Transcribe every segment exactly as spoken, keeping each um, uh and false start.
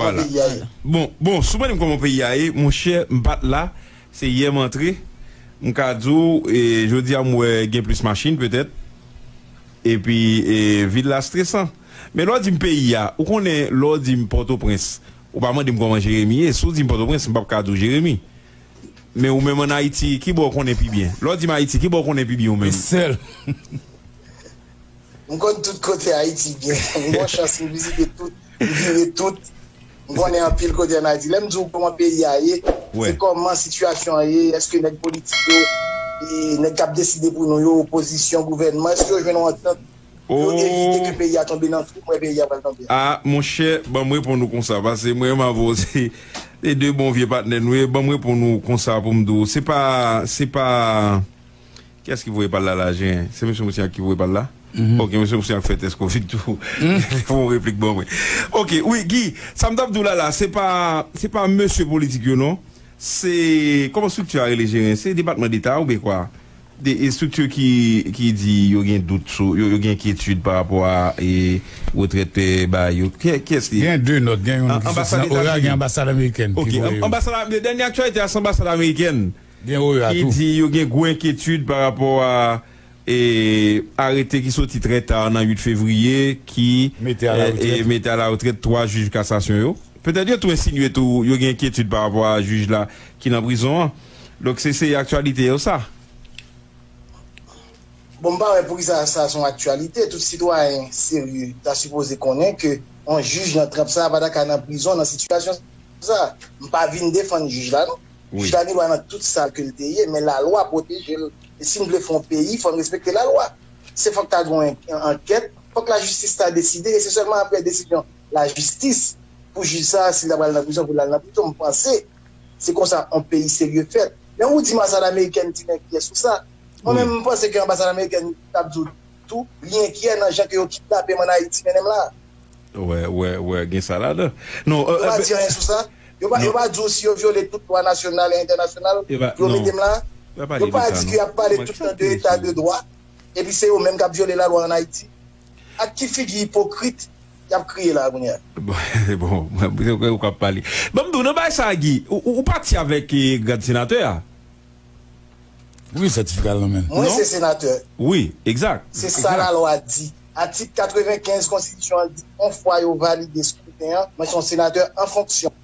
Kòman peyi a ye? Bon, bon, si w mande m kòman peyi a ye, monchè, m pa t la, se yè m antre. M ka di w, e, jodi a m wè gen plis machin, petèt. Epi, e, vil la stresan. Men lè w di m peyi a, ou konnen, lè w di m Pòtoprens, ou pa mande m kòman Jeremi ye. Si w di m Pòtoprens, m p ap ka di w Jeremi. Men ou menm ann Ayiti, ki bò w konnen pi byen? Lè w di m Ayiti, ki bò w konnen pi byen ou menm? Sèl. M konn tout kote Ayiti byen. M gen chans, m vizite tout, m vire tout. M konnen anpil kote ann Ayiti. Lè m di w kòman peyi a ye, se kòman sitiyasyon an ye, èske nèg politik yo, e, nèg k ap deside pou nou yo, opozisyon, gouvènman, èske yo jwenn yon antant pou yo evite ke peyi a tonbe nan twou, m wè peyi a pral tonbe a. A, monchè, ban m reponn ou konsa, paske mwen menm avè w, se, se de bon vye patnè nou ye, ban m reponn ou konsa pou m di w. Se pa, se pa, Kiyès ki voye pa l la, la, Jen? Se mesye Moussignac ki voye pa l la? Ok, mesye Moussignac fè tès kovid tou. Fè yon replik ban mwen. Ok, wi, Guy, sa m t ap di w la, la, se pa, se pa mesye politik yo, non. Se, kòman estrikti a rele, Jen? Se Depatman Deta oubyen kwa? De, estrikti ki, ki di yo gen dout sou, yo, yo gen enkyetid pa rapò a, e, retrèt, e, ba yo. Kiyès, kiyès li ye? Gen de nòt, gen youn ki soti nan oya, gen anbasad amerikèn ki voye yo. Ok, anbasad, dènye aktyalite a, se anbasad amerikèn. Gen oya tou. Ki di yo gen gwo enkyetid pa rapò a, e, arete ki soti trè ta nan uit fevriye ki mete a la retrèt twa jij kasasyon yo. Petèt yo tou ensinye tou yo gen enkyetid pa rapò a jij la ki nan prizon an. Donk se, se aktyalite yo sa. Bon, m pa wè poukisa sa se yon aktyalite. Tout sitwayen serye ta sipoze konnen ke yon jij nan tranp sa a pa ta ka nan prizon nan sitiyasyon sa. M pa vin defann jij la, non. Jij la gen dwa nan tout sa ke l te ye, men lalwa pwoteje l. E si n vle fè yon peyi, fò n respekte lalwa. Se fòk ta gen yon ankèt, fòk lajistis ta deside, e se sèlman apre desizyon lajistis pou jij sa a, si l ta pral nan prizon, pou l al nan prizon. M panse se konsa yon peyi serye fèt. Men ou di anbasad amerikèn di men kiyès ou sa. Mwen menm, m panse ke anbasad amerikèn t ap di w tou, li enkyè nan jan ke yo kidnape m ann Ayiti, mennen m la. Wè, wè, wè, gen sa ladan. Non, yo pa di anyen sou sa. Yo pa, yo pa di w si yo vyole tout lwa nasyonal e entènasyonal pou yo mete m la. Yo pa di ke y ap pale tout tan de eta de dwa, epi se yo menm k ap vyole lalwa ann Ayiti. Ak ki figi ipokrit y ap kriye la a kounye a? Bon, bon, ou k ap pale. Ban m di w, nan bagay sa a, Guy, ou, ou, ou pati avèk, eh, grad senatè a? Wi, sètifika l nan men l. Mwen se senatè. Wi, egzak. Se sa lalwa di. Atik katrevenkenz konstitisyon an di, yon fwa yo valide skriten an, mwen se yon senatè an fonksyon.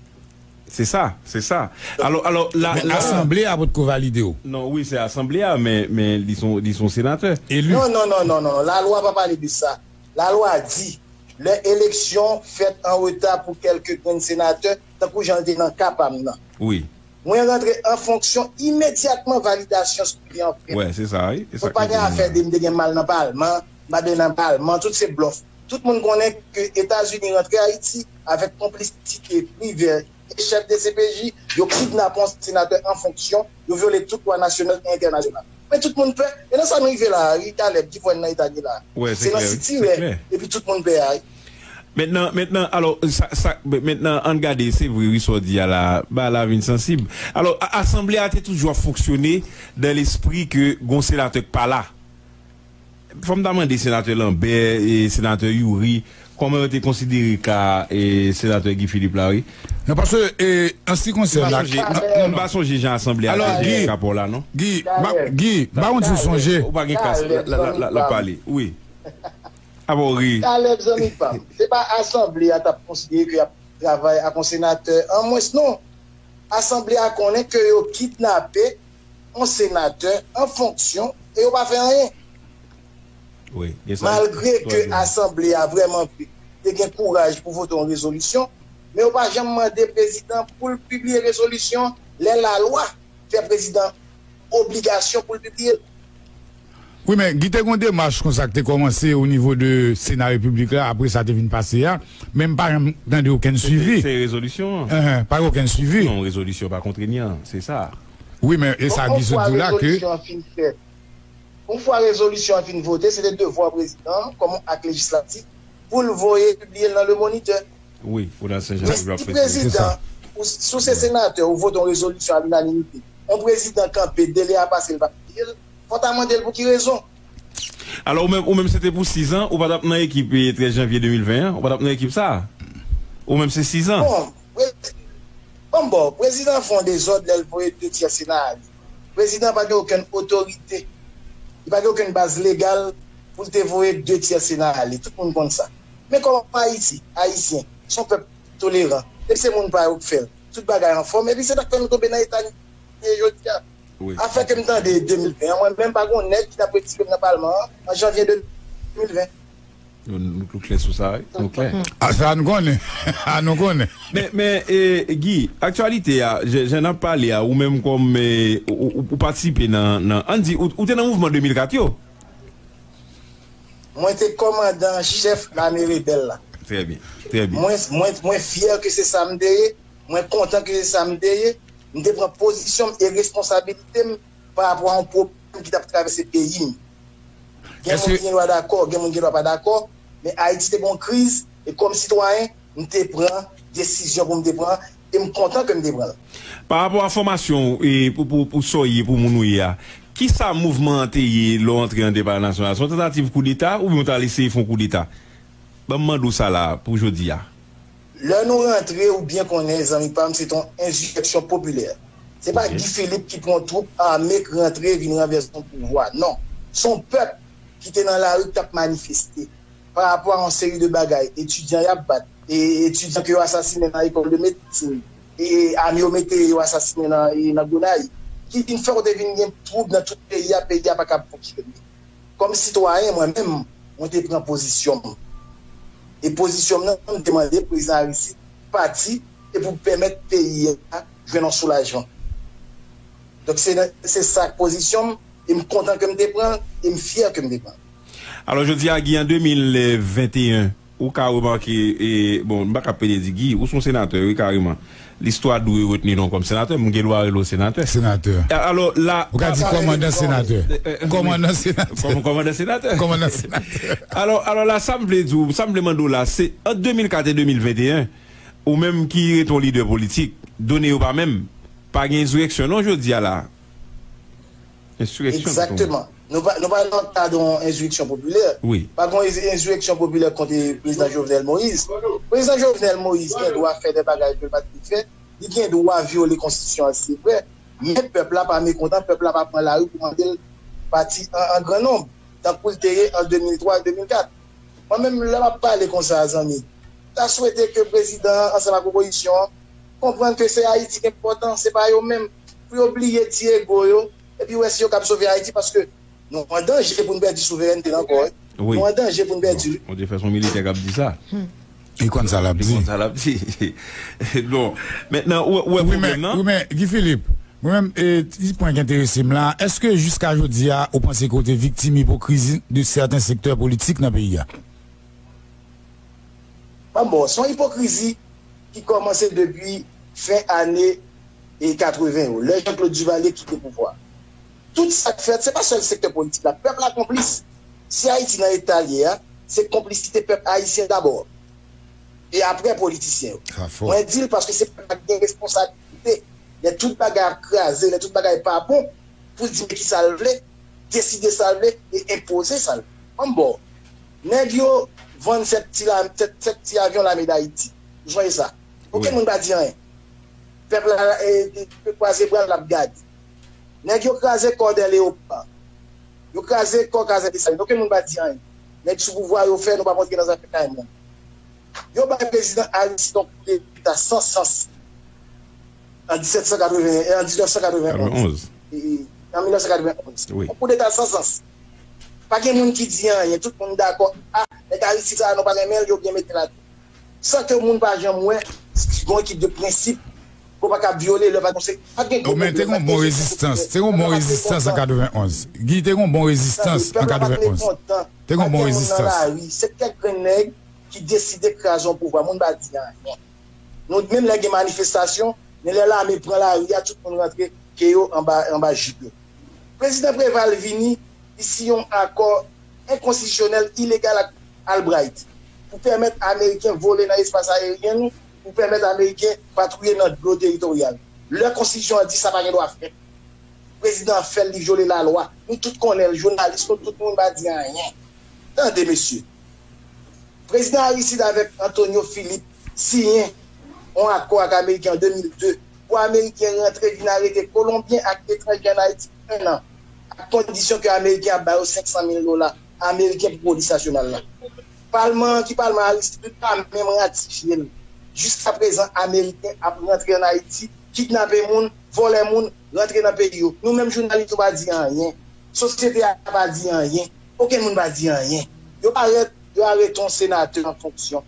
Se sa, se sa. Alò, alò, la, men la, asanble a potko valide w. Non, wi, se asanble a, men, men li son, li son senatè. Eli. Non, non, non, non, non. Lalwa pa pale de sa. Lalwa di, lè eleksyon fèt an reta pou kèlke grenn senatè, tankou jan l te nan ka pa m nan. Wi. Mwen rantre an fonksyon imedyatman validasyon skriten an fèt. Wè, se sa, wi. Se sa ki di m. Donk, pa gen afè de m te gen mal nan palman, m pa te nan palman, tout se blòf. Tout moun konnen ke Etazini rantre Ayiti avèk konplisite Privè e chèf D C P J, yo kidnape yon senatè an fonksyon, yo vyole tout lwa nasyonal e entènasyonal. Men tout moun pè, e nan sa n rive la a, wi, Caleb, ki fè n nan eta n ye la a. Se nan sitirè, epi tout moun pè a, wi. Mentnan, mentnan, alò, sa, sa, mentnan, ann gade, se vre, wi, sa w di a la, bagay la vin sansib. Alò, a-, asanble a te toujou ap fonksyone dan lespri ke gon senatè k pa la. Fò m ta mande senatè Lambert e senatè Youri, kòman yo te konsidere ka, e, senatè Guy Philippe la, wi? Non, paske, e, an se ki konsène la, m pa sonje, m pa sonje jan asanble a te jere rapò la, non. Guy, Guy, m pa konn si w sonje. Ou pa gen kas, la, la, la, la, la pale. Wi. Apa w ri? Caleb, zanmi pa m, se pa asanble a t ap konsidere ke y ap travay ak yon senatè anmwens, non. Asanble a konnen ke yo kidnape yon senatè an fonksyon e yo pa fè anyen. Wi, gen sa. Malgre ke asanble a vrèman vre te gen kouraj pou vote yon rezolisyon, men yo pa janm mande prezidan pou l pibliye rezolisyon lè lalwa fè prezidan obligasyon pou l pibliye l. Wi, men Guy, te gen yon demach konsa ki te kòmanse o nivo de Sena Repiblik la, apre sa te vin pase a, men m pa janm tande okenn swivi. Se, se rezolisyon an. Enhen, pa gen okenn swivi. Non, rezolisyon pa kontrenyan, se sa. Wi, men e sa Guy sot di w la ke. Yon fwa rezolisyon an fin fèt, yon fwa rezolisyon an fin vote, se te devwa prezidan an, kòm yon ak lejislatif, pou l voye pibliye l nan Le Moniteur. Wi, Ronald Saint Jean ki ap prezide. Men si prezidan, ou, si w se senatè, ou vote yon rezolisyon a linanimite, yon prezidan kanpe, delè a pase, l pa pibliye l, fò w ta mande l pou ki rezon. Alò, ou menm, ou menm, se te pou sis an, ou pa t ap nan ekip, eh, trèz janvye de mil ven an, ou pa t ap nan ekip sa a? Ou menm se sizan. Bon, prez- bon, bon, prezidan fè yon dezòd lè l voye de tyè Sena ale. Prezidan pa gen okenn otorite, li pa gen okenn baz legal pou l te voye de tyè Sena ale. Tout moun konn sa. Men kòm Ayiti, Ayisyen, se yon pèp toleran. Depi se moun pa yo k fè l, tout bagay anfòm. Epi se sa k fè nou tonbe nan eta n ye jodi a. Afè ke m tande de mil ven an, mwen menm pa gen yon nèg ki t ap retire m nan palman an an janvye de mil ven. Nou klè sou sa, wi. Nou klè. A sa nou konnen. A nou konnen. Men, men e, Guy, aktyalite a, jan n ap pale a, ou menm kòm e, ou, ou, ou patisipe nan, nan, ann di, ou, ou te nan mouvman de mil kat yo? Mwen te kòmandan chèf lame rebèl la. Trè byen, trè byen. Mwen, mwen, mwen fyè ke se sa m te ye, mwen kontan ke se sa m te ye, m te pran pozisyon m e responsabilite m pa rapò a yon pwoblèm ki t ap travèse peyi m. Gen moun ki gen dwa dakò, gen moun ki gen dwa pa dakò, men Ayiti te gen yon kriz, e kòm sitwayen, m te pran desizyon pou m te pran, e m kontan ke m te pran l. Pa rapò a fòmasyon w e pou, pou, pou sa w ye, pou moun ou ye a, kisa mouvman an te ye lè w antre an depa nasyonal? Se yon tantativ koudeta oubyen w t al eseye fè yon koudeta? Ban m mande w sa la pou jodi a. Lè nou rantre, ou byen konnen, zanmi pa m, se t on ensireksyon popilè. Se pa Guy Philippe ki pran yon twoup ame k rantre vin ranvèse yon pouvwa. Non. Se yon pèp ki te nan lari k t ap manifeste pa rapò a yon seri de bagay. Etidyan y ap bat, e etidyan ke yo asasinen nan lekòl de medsin, e ame yo mete yo asasinen nan, e nan Gonayiv, ki vin fè kote vin gen twoub nan tout peyi a, peyi a pa kab fonksyone. Kòm sitwayen, mwen menm, mwen te pran pozisyon m. E pozisyon m nan, m te mande prezidan Aristide pati e pou pèmèt peyi a jwenn yon soulajman. Donk, se, se sa k pozisyon m, e m kontan ke m te pran l, e m fyè ke m te pran l. Alò, jodi a, Guy, an de mil venteyen, ou ka remake, e, bon, m pa ka pede di Guy, ou se yon senatè, wi, kareman. Listwa dwe retni non kòm senatè, m gen dwa rele w senatè. Senatè. Alò, la. Ou ka di kòmandan senatè. Kòmandan senatè. Kòmandan senatè. Kòmandan senatè. Alò, alò la, sa m vle di w, sa m vle mande w la, se ant de mil kat e de mil venteyen, ou menm ki rete yon lidè politik, done yo pa menm, pa gen ensireksyon non jodi a la. Ensireksyon. Egzakteman. Nou pa, nou pa nan kad yon ensireksyon popilè. Wi. Pa gen yon ensireksyon popilè kont prezidan Jovenel Moïse. Prezidan Jovenel Moïse gen dwa fè de bagay ke l pa t dwe fè. Li gen dwa vyole konstitisyon an, se vre. Men pèp la pa mekontan, pèp la pa pran lari pou mande l pati an, an gran nonb, tankou l te ye an de mil twa, de mil kat. Mwen menm, lè m ap pale konsa, zanmi, m ta swete ke prezidan an, ansanm ak opozisyon an, konprann ke se Ayiti ki enpòtan, se pa yo menm. Pou yo bliye ti ego yo, epi wè si yo kab sove Ayiti, paske nou an danje pou n pèdi souverènte n ankò, wi. Nou an danje pou n pèdi l. Bon, te fè s on militè k ap di sa. Li konn sa l ap di. Li konn sa l ap di. Bon, mentnan, ou wè pwoblèm nan? Wi, men, Guy Philippe, mwen menm, e, ti pwen ki enterese m la, èske jiska jodi a, ou panse ke w te viktim ipokrizi de sèten sektè politik nan peyi a? Ban m ba w, se yon ipokrizi ki kòmanse depi fen ane e katreven yo, lè Jean Claude Duvalier kite pouvwa. Tout sa k fèt, se pa sèl sektè politik la. Pèp la konplis. Si Ayiti nan eta l ye a, se konplisite pèp ayisyen dabò. E apre politisyen yo. Mwen di l paske se pèp la ki gen responsablite. Lè tout bagay ap kraze, lè tout bagay pa bon, pou l di men kisa l vle, deside sa l vle e enpoze sa l vle. Ban m ba w. Nèg yo vann sèt ti, la, sèt, sèt ti avyon Lame Dayiti. Ou sonje sa? Okenn moun pa di anyen. Pèp la e, e, kwaze bra l ap gade. Nèg yo kraze kò dè Leopa. Yo kraze kò Kazèk Desalin. Okenn moun pa di anyen. Nèg sou pouvwa yo fè nou pa p antre nan zafè kay moun. Yo bay prezidan Aristide yon koudeta san sans an disèt san katreven, an diznèf san katreven onz. An mil nèf san katreven onz. Yon koudeta san sans. Pa gen moun ki di anyen. Tout moun dakò. A, nèg Aristide sa a, nou pa renmen l, yo byen mete l atè. San ke moun pa janm wè si gen yon ekip de prensip ke w pa ka vyole lè pa gen yon seri. Pa t gen gwo pwoblèm. Men te gen yon bon rezistans. Te gen yon bon rezistans an katreven onz. Guy, te gen yon bon rezistans an katreven onz. Te gen yon bon rezistans. Se kèk grenn nèg ki deside kraze yon pouvwa. Moun pa di anyen. Nou menm lè gen manifestasyon, men lè lame pran lari a, tout moun rantre ke yo anba, anba jip yo. Prezidan Preval vini, li siyen yon akò enkonstitisyonèl ilegal ak Albright pou pèmèt Ameriken vole nan espas ayeryen nou, pou pèmèt Ameriken patwouye nan dlo teritoryal. Lè konstitisyon an di sa pa gen dwa fèt. Prezidan an fè l, li vyole lalwa. Nou tout konnen l, jounalis nou, tout moun pa di anyen. Tande, mesye. Prezidan Aristide avèk Antonio Philippe siyen yon akò ak Ameriken an de mil de pou Ameriken rantre vin arete Kolonbyen ak etranje ann Ayiti enn an, ak kondisyon ke Ameriken ap ba yo senk san mil dola Ameriken pou polis nasyonal la. Palman an ki palman Aristide pa menm ratifye l. Jiskaprezan, Ameriken ap rantre ann Ayiti, kidnape moun, vòlè moun, rantre nan peyi yo. Nou menm jounalis nou pa di anyen. Sosyete a pa di anyen. Okenn moun pa di anyen. Yo parèt, yo arete yon senatè an fonksyon.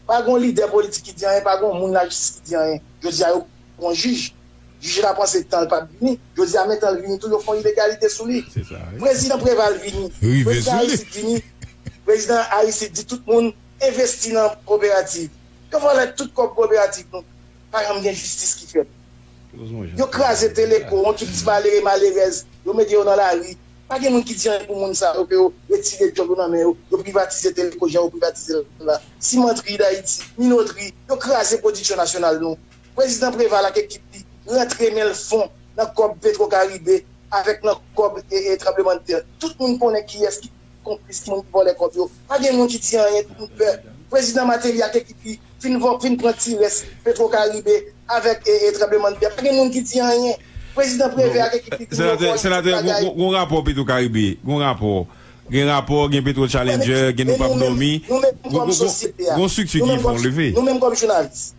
Pa gon lidè politik ki di anyen, pa gon moun lajistis ki di anyen. Jodi a yo pran jij. Jij la panse tan l p ap vini. Jodi a men tan l vini tou, yo fè yon ilegalite sou li. Prezidan Preval vini. Prezidan Aristide vini. Prezidan Aristide di tout moun envesti nan koperativ. Yo vòlè tout kòb koperativ nou. Pa janm gen jistis ki fèt. Yo kraze Teleko, yon tout ti malere, malerèz, yo mete yo nan lari. Pa gen moun ki di anyen pou moun sa yo, ke yo retire djòb yo nan men yo, yo privatize Teleko, jan yo privatize l la. Simantri Dayiti, minotri, yo kraze pwodiksyon nasyonal nou. Prezidan Preval ak ekip li rantre men l fon nan kòb Petro Caribe avèk nan kòb e, e tranblemanntè. Tout moun konnen kiyès ki konplis, ki moun ki vòlè kòb yo. Pa gen moun ki di anyen, tout moun pè. Prezidan Martelly ak ekip li fin vò, fin pran ti rès Petro Caribe avèk e, e tranblemanntè. Pa gen moun ki di anyen. Prezidan Prevè ak ekip li fin vò, fè yon ti bagay. Gon rapò Petro Caribe, gon rapò. Gen rapò, gen Petro Challenger, gen Nou p ap dòmi. Nou menm kòm sosyete a, gon strikti ki fè yon leve. Nou menm kòm jounalis.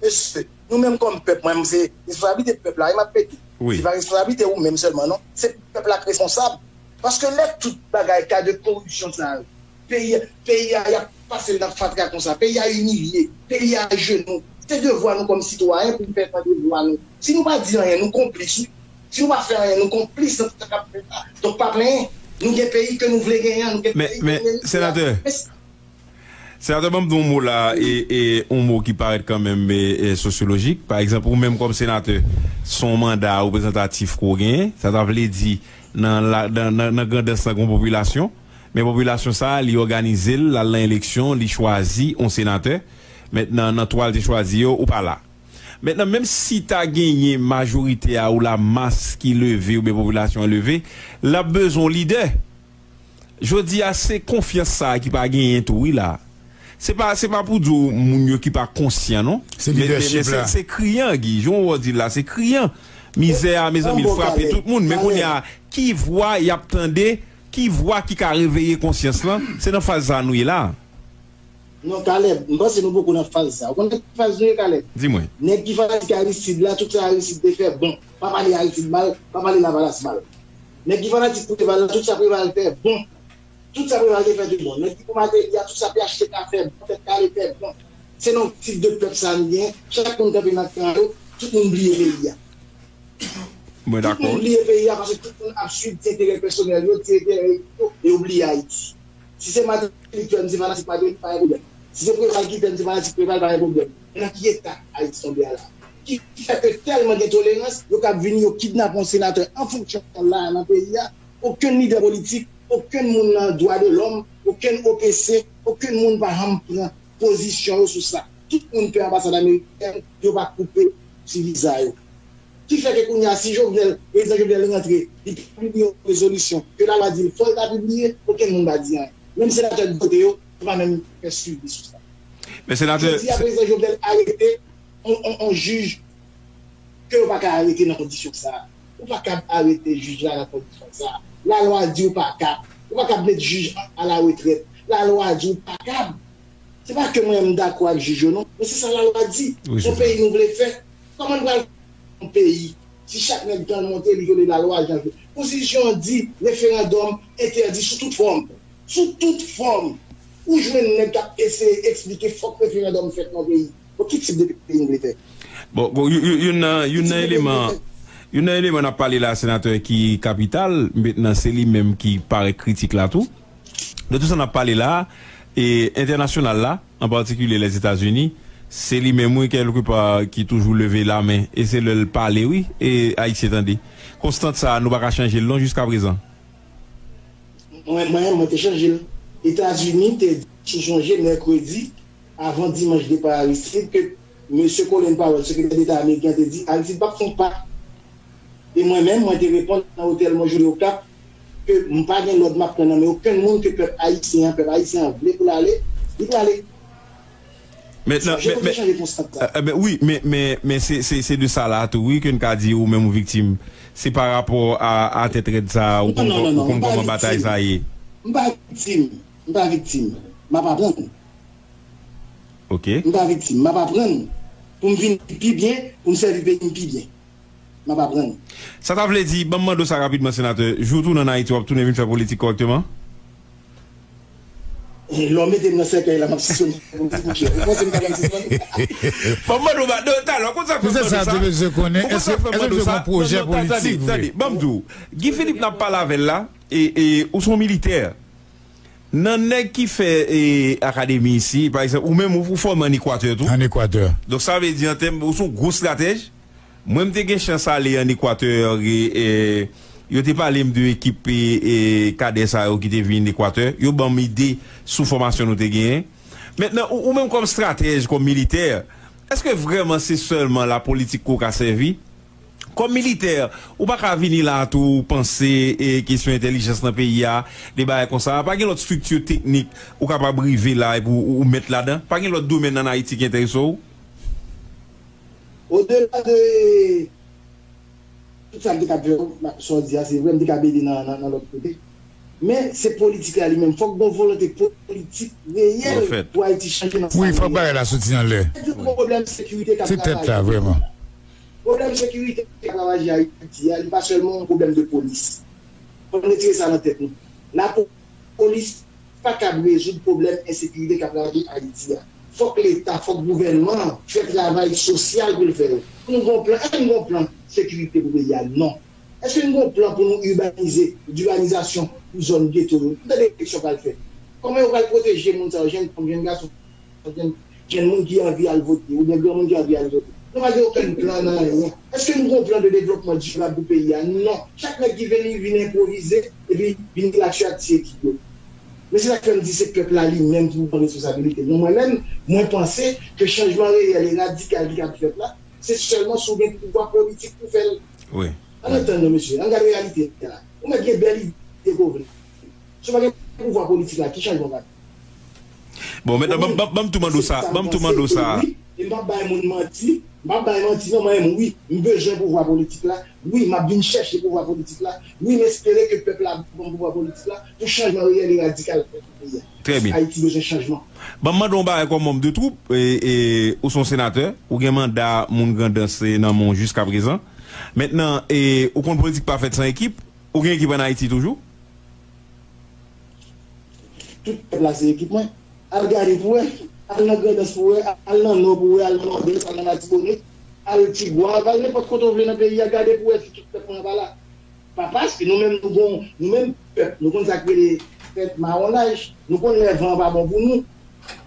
Mesye, nou menm kòm pèp, mwen, se responsablite pèp la, e m ap pede. Se pa responsablite ou menm sèlman, non. Se pèp la k responsab. Paske lè tout bagay ka de koripsyon sa yo, peyi, peyi a, y ap pase l nan fatra konsa, peyi a imilye, peyi a ajenou. Se devwa nou kòm sitwayen pou n fè tande vwa nou. Si nou pa di anyen, nou konplis, wi. Si nou pa fè anyen, nou konplis nan tout sa k ap fèt la. Donk, pa plenyen. Nou gen peyi ke nou vle genyen an, nou gen peyi ke nou merite a. Men, men, senatè, Senatè, ban m di yon mo la, e, e yon mo ki parèt kanmenm, e, e, sosyolojik. Pa egzanp, ou menm kòm senatè, se yon manda reprezantatif ke w genyen. Sa ta vle di, nan la, nan, nan, nan grandans lan, gen yon popilasyon. Men popilasyon sa a, li òganize l, l al nan eleksyon, li chwazi yon senatè. Mentnan, nan twa l te chwazi yo, ou pa la. Mentnan, menm si ta genyen majorite a ou lamas ki leve, oubyen popilasyon an leve, l ap bezwen yon lidè. Jodi a, se konfyans sa a ki pa genyen tou, wi, la. Se pa, se pa pou di w moun yo ki pa konsyan, non. Se lidèchip la. Men, men, men se, se kriyan, Guy. Jan w di la, se kriyan. Mizè a, mezanmi, l frape tout moun. Men kounye a, ki vwa y ap tande, ki vwa ki ka reveye konsyans lan, se nan faz sa a nou ye la. Non, Caleb, m panse nou poko nan faz sa. Ou konn nan ki faz nou ye, Caleb? Di mwen. Nèg ki fanatik Aristide la, tout sa Aristide te fè bon. Pa pale Aristide mal, pa pale Lavalas mal. Nèg ki fanatik Preval la, tout sa Preval fè bon. Tout sa Preval te fè te bon. Nèg ki pou Martelly a, tout sa P H T K fè bon, Tèt Kale fè bon. Se nan tip de pèp sa nou gen. Chak moun kanpe nan kan yo, tout moun bliye peyi a. Mwen dakò. Tout moun bliye peyi a paske tout moun ap swiv ti enterè pèsonèl yo, ti enterè yo, e yo bliye Ayiti. Si se Martelly ki fè m se fanatik Martelly, pa gen pwoblèm. Si se Preval ki fè m se fanatik Preval, pa gen pwoblèm. Men nan ki eta Ayiti tonbe a la? Ki fè ke tèlman gen tolerans, yo kab vini, yo kidnape yon senatè an fonksyon la nan peyi a. Okenn lidè politik, okenn moun nan dwa de lòm, okenn O P C, okenn moun pa janm pran pozisyon yo sou sa. Tout moun pè anbasad amerikèn, yo pa koupe ti viza yo. Ki fè ke kounye a, si Jovenel, prezidan Jovenel rantre, li pibliye yon rezolisyon ke lalwa di l fò l ta pibliye, okenn moun pa di anyen. Menm senatè de kote yo, yo pa menm fè swivi sou sa. Men senatè, jodi a, prezidan Jovenel arete on, on, on jij ke yo pa ka arete nan kondisyon sa a. Ou pa kab arete jij la nan kondisyon sa a. Lalwa di ou pa kab. Ou pa kab met jij a la retrèt. Lalwa di ou pa kab. Se pa ke mwen m dakò ak jij yo non, men se sa lalwa di. Yon peyi nou vle fè. Kòman n pral fè yon peyi si chak nèg tan l monte li vyole lalwa jan l vle? Konstitisyon an di referandòm entèdi sou tout fòm. Sou tout fòm. Ou jwenn nèg k ap eseye eksplike fòk referandòm fèt nan peyi. Bon, ki tip de peyi nou vle fè? Bon, bon, youn nan, youn nan eleman, youn nan eleman n ap pale la, senatè, ki kapital, mentnan se li menm ki parèt kritik la tou. De tout sa n ap pale la, e entènasyonal la, an patikilye Lèzetazini, se li menm, wi, kèlkepa, ki toujou leve lamen, e se lè l pale, wi, e Ayisyen tande. Konstant sa a, nou pa ka chanje l non jiskaprezan. Mwen, mwen, mwen te chanje l. Etazini te di, si w sonje, mèkredi, avan dimanch depa Aristide, ke mesye Colin Powell, sekretè deta ameriken, te di Aristide p ap fè yon pa. E mwen menm, mwen te reponn nan otèl mwen jodi Okap ke m pa gen lòd m ap pran nan men okenn moun, ke pèp ayisyen an, pèp ayisyen an vle pou l ale, li prale. Chanje, fòk yo chanje konstanta. Wi, men, men, men se, se, se de sa la tou, wi, ke n ka di ou menm ou viktim. Se pa rapò a, a tèt rèd sa a, ou konn, ou konn kòman batay sa a ye. M pa viktim. M pa viktim. M ap aprann. Ok. M pa viktim. M ap aprann pou m vin pi byen, pou m sèvi peyi m pi byen. M ap aprann. Sa ta vle di, ban m mande w sa rapidman, senatè, jou w tounen ann Ayiti, w ap tounen vin fè politik kòrèkteman? Lè w mete m nan sèkèy la, m ap sispann fè politik, monchè. Ou panse m ta konn sispann? Ban m mande w, talè, ou konn sa k fè m mande w sa? Ou konn sa k fè m mande w sa? Non, non, tande, tande, ban m di w. Guy Philippe n ap pale avè l la, e, e, ou se yon militè. Nan nèg ki fè, e, akademi isi, pa egzanp, ou menm ou, ou fòme ann Ekwatè tou. Ann Ekwatè. Donk sa vle di an tèm, ou se yon gwo estratèj. Mwen, m te gen chans ale ann Ekwatè, e, e, yo te pale m de ekip, e, e, kadè sa yo ki te vin Ekwatè. Yo ban m ide sou fòmasyon nou te genyen. Mentnan, ou, ou menm kòm estratèj, kòm militè, èske vrèman se sèlman lapolitik ke w ka sèvi? Kòm militè, ou pa ka vini la tou panse, e, kesyon entèlijans nan peyi a, de bagay konsa. Pa gen lòt estrikti teknik ou kapab rive la epi ou, ou, ou mèt ladan? Pa gen lòt domèn ann Ayiti ki enterese w? Odela de tout sa m te kab fè, sa w di a, se vre, m te kab ede nan, nan, nan lòt kote. Men se politik la li menm. Fòk gen yon volonte politik reyèl pou Ayiti chanje nan sa l ye a. Wi, fòk bagay la soti anlè. Se tout pwoblèm sekirite k ap ravaje. Se tèt la, vrèman. Pwoblèm sekirite k ap ravaje Ayiti a, li pa sèlman yon pwoblèm de polis. Fò n retire sa nan tèt nou. Lapolis pa kab rezoud pwoblèm ensekirite k ap ravaje Ayiti a. Fòk Leta, fòk gouvènman an fè travay sosyal pou l fè yo. Pou nou gen yon plan, èske nou gen yon plan sekirite pou peyi a? Non. Èske nou gen yon plan pou nou ibanize, dibanizasyon pou zòn geto yo? M tande eleksyon pral fèt. Kòman yo pral pwoteje moun sa yo, jèn fanm, jèn gason, jèn, jèn moun ki anvi al vote, oubyen granmoun ki anvi al vote? Nou pa gen okenn plan nan anyen. Èske nou gen yon plan de devlopman dirab pou peyi a? Non. Chak nèg ki vini, vin enpwovize, epi vin klatye ak ti ekip yo. Men se sa k fè m di se pèp la li menm ki pou pran responsabilite l. Men mwen menm, mwen panse ke chanjman reyèl e radikal ki kab fèt la, se sèlman si w gen pouvwa politik pou fè l. Wi. Ann antann nou, mesye, ann gade reyalite a. Ou mèt gen bèl ide ke w vle. Si w pa gen pouvwa politik la, ki chanjman w ka fè? Bon, mentnan, ban m, ban m, ban m tou mande w sa, ban m tou mande w sa. Wi, e m p ap bay moun manti, m p ap bay manti, non, mwen menm, wi, m bezwen pouvwa politik la, wi, m ap vin chèche pouvwa politik la, wi, m espere ke pèp la ban m pouvwa politik la pou chanjman reyèl e radikal fèt nan peyi a. Trè byen. Ayiti bezwen chanjman. Ban m mande w yon bagay kòm manm de twoup, e, e, ou se yon senatè, ou gen manda moun Grandans, e, nan men w jiskaprezan. Mentnan, e, ou konn politik pa fèt san ekip, ou gen ekip ann Ayiti toujou? Tout pèp la se ekip mwen. Al gade pou wè. Al nan Grandans pou wè. Al nan Nò pou wè. Al nan Nòdès. Al nan Latibonit. Al Tigwav. Al nenpòt kote w vle nan peyi a. Gade pou wè si tout pèp mwen an pa la. Pa paske nou menm nou gon, nou menm pèp, nou konn sa k rele fèt mawonaj. Nou konn lè van an pa bon pou nou.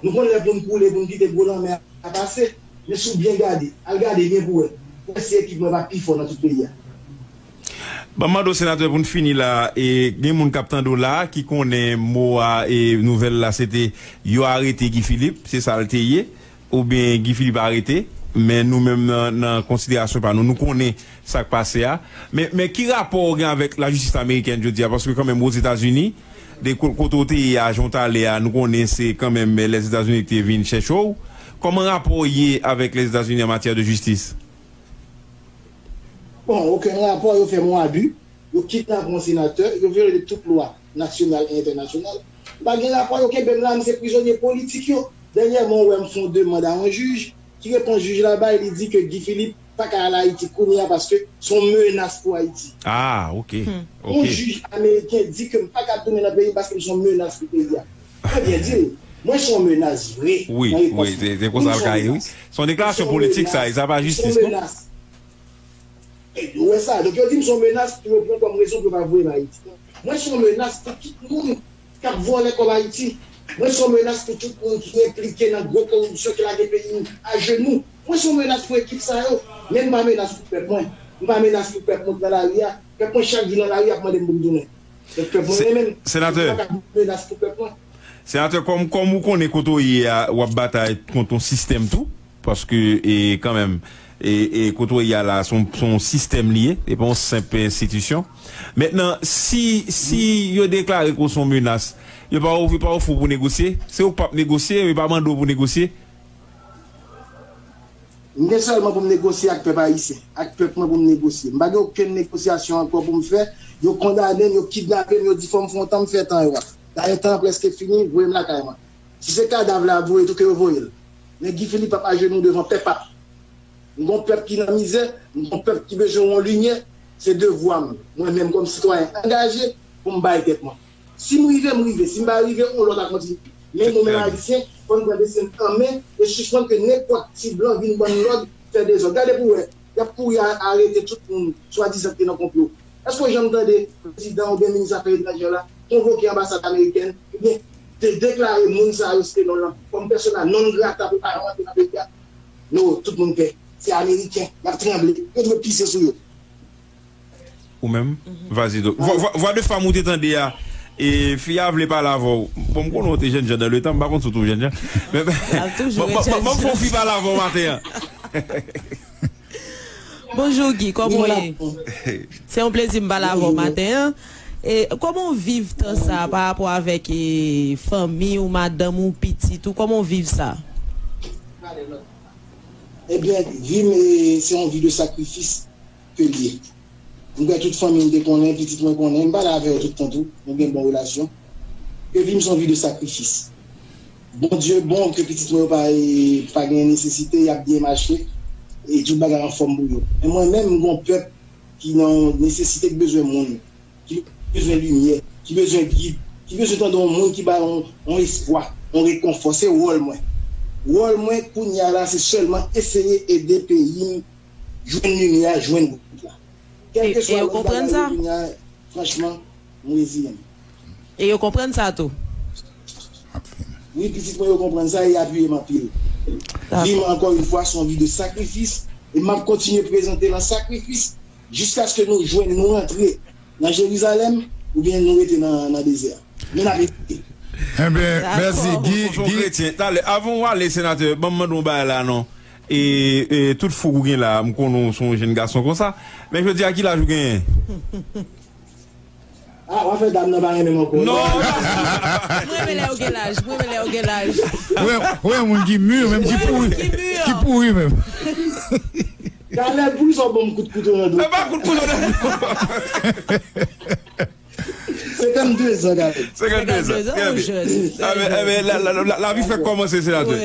Nou konn lè pou n koule, pou n kite gwo lanmè a pase. Men si w byen gade, al gade byen pou wè. Pou wè si ekip mwen pa pi fò nan tout peyi a. Ban m mande w, senatè, pou n fini la, e gen moun k ap tande w la, ki konnen mo a, e nouvèl la, se te yo arete Guy Philippe, se sa l te ye, oubyen Guy Philippe arete, men nou menm nan, nan konsiderasyon pa nou, nou konnen sa k pase a. Men, men ki rapò w gen avèk lajistis amerikèn jodi a? Paske kanmenm Ozetazini, de ko-, kote w te ye a, jan w t ale a, nou konnen se kanmenm Lèzetazini ki te vin chèche w. Kòman rapò w ye avèk Lèzetazini an matyè de jistis? Bon, okenn rapò, yo fè m yon abi, yo kidnape yon senatè, yo vyole tout lwa nasyonal e entènasyonal. M pa gen rapò, yo kenbe m la, m se prizonye politik yo. Dènyèman, ou wè m fè yon demann a yon jij, ki repons jij la bay, li di ke Guy Philippe pa ka al Ayiti kounye a paske se yon menas pou Ayiti. Ah, ok. Yon jij ameriken di ke m pa ka tounen nan peyi m paske m se yon menas pou peyi a. Mwen byen di l, mwen se yon menas vre nan repons mwen. Wi, wi, se, se konsa l ka ye, wi. Se yon deklarasyon politik sa, e sa pa jistis, non? E, ou wè sa. Donk, yo di m se yon menas pou yo pran kòm rezon pou yo pa voye m Ayiti. Mwen se yon menas pou tout moun k ap vòlè kòb Ayiti. Mwen se yon menas pou tout moun ki enplike nan gwo koripsyon ki lage peyi m ajenou. Mwen se yon menas pou ekip sa yo. Men m pa menas pou pèp mwen. M pa menas pou pèp mwen k nan lari a. Pèp mwen chak jou nan lari ap mande m pou m tounen. Donk, pèp mwen menm, senatè, m pa ka menas pou pèp mwen. Senatè, kòm, kòm ou konnen kote w ye a, w ap batay kont yon sistèm tou. Paske, e, kanmenm, e, e, kote w ye a la, se yon, se yon sistèm li ye, e pa yon senp enstitisyon. Mentnan, si, si yo deklare ke w se yon menas, yo pa ofri, pa ofri w pou negosye, se ou k p ap negosye, yo pa mande w pou negosye. M gen sèlman pou m negosye ak pèp ayisyen, ak pèp mwen pou m negosye. M pa gen okenn negosyasyon ankò pou m fè. Yo kondane m, yo kidnape m, yo di fò m fè yon tan, m fè tan yo a. Dayè, tan an prèske fini, voye m lakay mwen. Si se kadav la ap voye tou, ke yo voye l. Men Guy Philippe ap ajenou devan pèp ap. M gon pèp ki nan mizè, m gon pèp ki bezwen yon limyè, se devwa m, mwen menm kòm sitwayen angaje, pou m bay tèt mwen. Si m rive, m rive. Si m pa rive, yon lòt a kontinye. Men nou menm Ayisyen, fò n pran desten n an men e sispann ke nenpòt ti blan vin ban n lòd, fè dezòd. Gade pou w wè, y ap kouri a-, arete tout moun swadizan ki te nan konplo. Èske w janm tande prezidan oubyen minis afè etranjè la konvoke anbasad amerikèn oubyen de-, deklare moun sa yo, site non lan, kòm persona non grata pou pa yo antre nan peyi a? Non, tout moun pè. Se ameriken, y ap tranble. Yo dwe pise sou yo. Ou menm? Vas-y, donc. Vwa, vwa, vwa de fanm ou te tande a, e fi a vle pale avè w. Bon, m konnen w te jènjan dan letan, m pa konn si w toujou jènjan. Men, men, men, men, men, fè yon fi pale avè w maten an. Bonjou Guy, kòman w ye? Se yon plezi m pale avè w maten an. E kòman w viv tan sa a pa rapò avèk e, fanmi w, madanm ou, pitit ou? Kòman w viv sa? Ebyen, vi m e, se yon vi de sakrifis ke l ye. M kwè tout fanmi m te konnen, pitit mwen konnen, m pale avè yo tout tan tou, nou gen bon relasyon. Ke vi m se yon vi de sakrifis. Bondye bon ke pitit mwen yo pa, pa gen nesesite, y ap byen mache, e tout bagay anfòm pou yo. Men mwen menm, m gon pèp ki nan nesesite, ki bezwen moun, ki bezwen limyè, ki bezwen gid, ki bezwen tande yon moun ki ba yo yon, yon espwa, yon rekonfò. Se wòl mwen. Wòl mwen kounye a la, se sèlman eseye ede peyi m jwenn limyè a, jwenn wout la. Kèlkeswa lòt bagay yo kounye a, franchman, m reziyen m. E yo konprann sa tou? Wi, pitit mwen yo konprann sa e y apiye m anpil. Vi m, ankò yon fwa, se yon vi de sakrifis e m ap kontinye prezante l an sakrifis jiskaske nou jwenn, nou rantre nan Jerizalèm oubyen nou rete nan, nan dezè a. Men n ap eseye. Enben, mèsi Guy. Guy. Talè, avan w ale, senatè, ban m mande w yon bagay la non. E, e tout fouk ou gen la, m konnen w se yon jenn gason konsa. Men jodi a, ki laj ou genyen? Ah, w a fè dam nan pa renmen m ankò. Non! Mwen renmen lè yo gen laj, mwen renmen lè yo gen laj. Ou wè, ou wè moun ki mi, menm ki pouri. Ki pouri menm. Kalèb, poukisa w ban m kout kouto nan do? E pa kout kouto nan do. Senkannde zan, Kalèb. Senkannde zan. Trè byen. Enben, enben, la, la, la, la, lavi fèk kòmanse, senatè.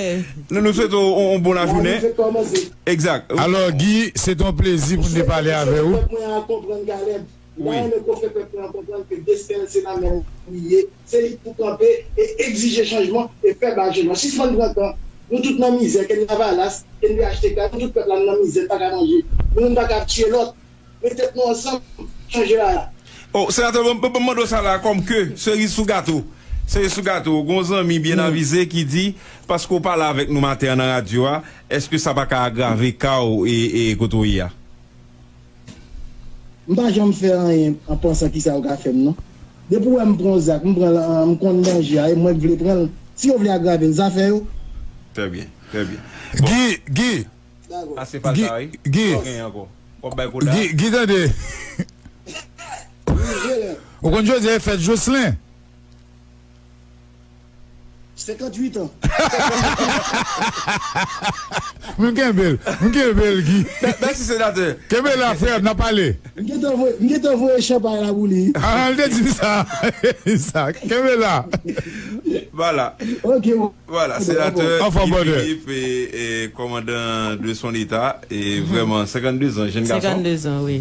Nou, nou swete w yon, yon bon lajounen. Lavi fèk kòmanse. Egzak. Alò, Guy, se t yon plezi pou n te pale avè w. Mwen a konprann, Kalèb. M ta renmen ke w fè pèp mwen an konprann ke desten l se nan men w li ye. Se li k pou kanpe e egzije chanjman e fè bagay chanjman. Sispann pran tan. Nou tout nan mizè, ke n Lavalas, ke n P H T K, nou tout pèp la n nan mizè, n pa ka manje. Nou menm n pa ka ap tiye lòt. Met tèt nou ansanm, chanje la. Oh, senatè, ban m mande w sa la, kòm ke seriz sou gato. Seriz sou gato, gon zanmi byen avize ki di, paske w pale avèk nou maten an nan radyo a, èske sa pa ka agrave ka w e, e kote w ye a? M pa janm fè anyen an pansan kisa yo ka fè m non. Depi w wè m pran yon zak, m pran l, m konn danje a, e mwen k vle pran l. Si yo vle agrave l, zafè yo. Trè byen, trè byen. Guy, Guy. Ase falta wi. Guy. Sa w genyen ankò? W ap bay koda? Guy, Guy, tande. Ou konn jodi a e fèt Jocelyn? Senkanntuit an. M kenbe l. M kenbe l, Guy. Mèsi, senatè. Kenbe la, frè, n ap pale. M gentan voye, m gentan voye chanpay la pou li. Ah, l te di m sa. Sa. Kenbe la. Vwala. Ok. Vwala, senatè Guy Philippe, e, e, kòmandan de son leta, e vrèman, senkannde zan, jenn gason. Senkannde zan, wi.